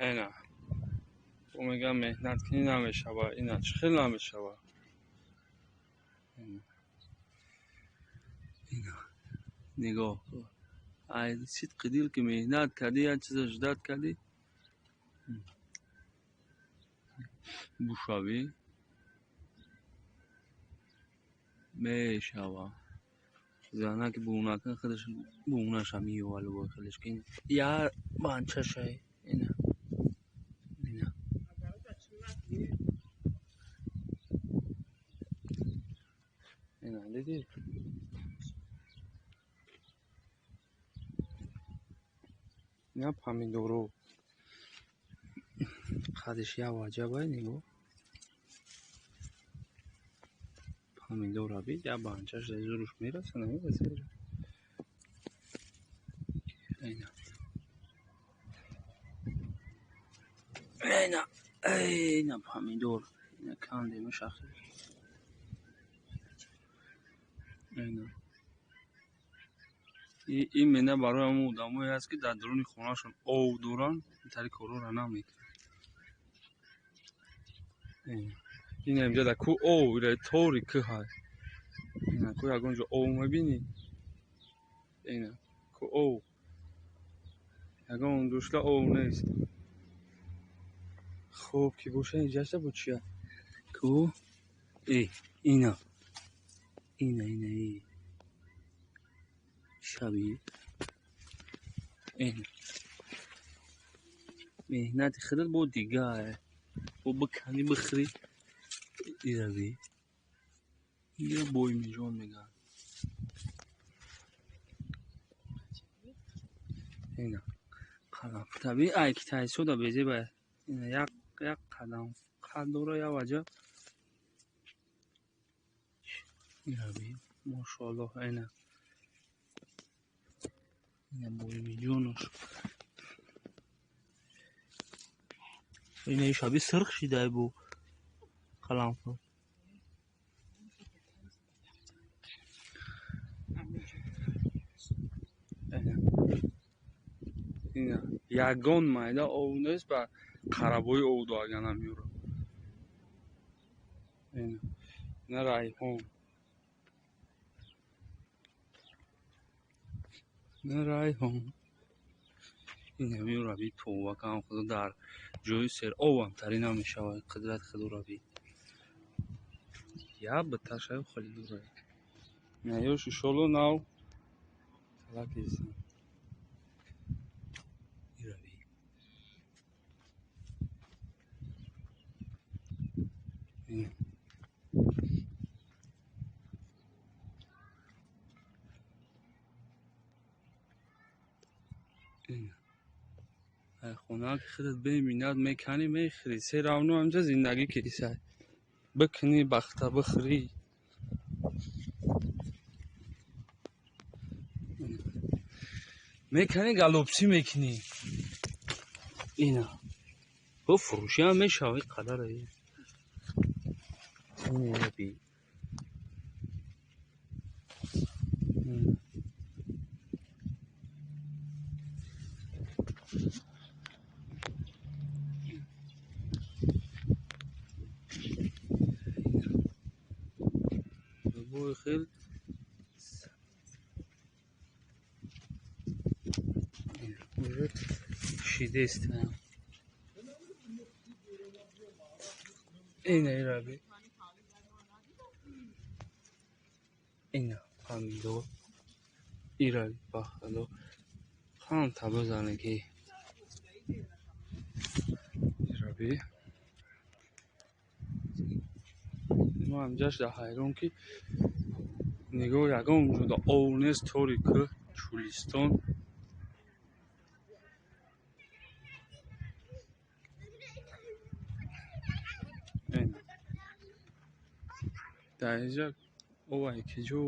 Ина. Ӯ мегӯяд, меҳнат кунӣ, намешава. Ина чӣ хел намешава? Ина. Нигоҳ кун. Ай сидқи дил ки меҳнат кардӣ, як чиза ждать кардӣ. Бушавӣ. Мешава. Занаки бумнака худаш бумнаша меёва любой хелеш ки я банчашай. Ина. Ина. Ина дидӣ? Ина помидоро. Қадиш як ваҷабай, нигоҳ. Помидора бид, як банчаш зуруш мераса, намераса. Ина. Ина, ина помидор. Ина кандемаш ахир. Ина. Именно барои ҳамон одамое аст, ки дар даруни хонаашон ов доранд, интари корҳоро намекунанд. Ина инҷа дар кӯ ов, ира тори кӯҳ ҳаст. Ина ку ягон ҷо ов мебинӣ? Ина ку ов. Ягон душла ов нест. Хуб ки боша, инҷаша бо чия? Ку? Э, ина. Ина, ина, э. Шаби. Ина. Меҳнати худат бо дигар. Бо биканӣ, бихӯрӣ. Ирави. Ира боймиҷон мегӯянд. Ина. Қалам. Таби ай китайсода безеба. Ина як як қадам. Қад дора як ваҷа. Ирави. Мошоаллоҳ, ина. Ина боймиҷонош. Ина шаби сирх шидай бу қаламфур. Ина ягон майда ов нест, ба қарабои ов доаганам меёра. Ина. Ина райҳон. Ина райҳон. Ина меёра би товба кам худо, дар ҷои серовам тарӣ намешавад. Қудрати худоро би. Я биташаю хеле дура. Ина ёш иншолло нав талакисан. Ирави. Ина. Ина. Ай хона ки худат беминат меканӣ, мехӯрӣ. Се равно ҳамҷа зиндагӣ кисай. Бикунӣ, бахта бихӯрӣ. Меканӣ, галопсӣ мекунӣ. Ина. Бо фурӯшӣ ҳам мешава ин қадара. Ина би. Любой хел уже шидест. Ина ираби. Ина помидор. Ираби бахало. Хан табазане ки. Ираби. Ма ҳамҷаш дар ҳайрон, ки нигоҳ, ягон ҷода ов нест, тори кӯҳ, чӯлистон. Дар инҷа овай ки ҷо.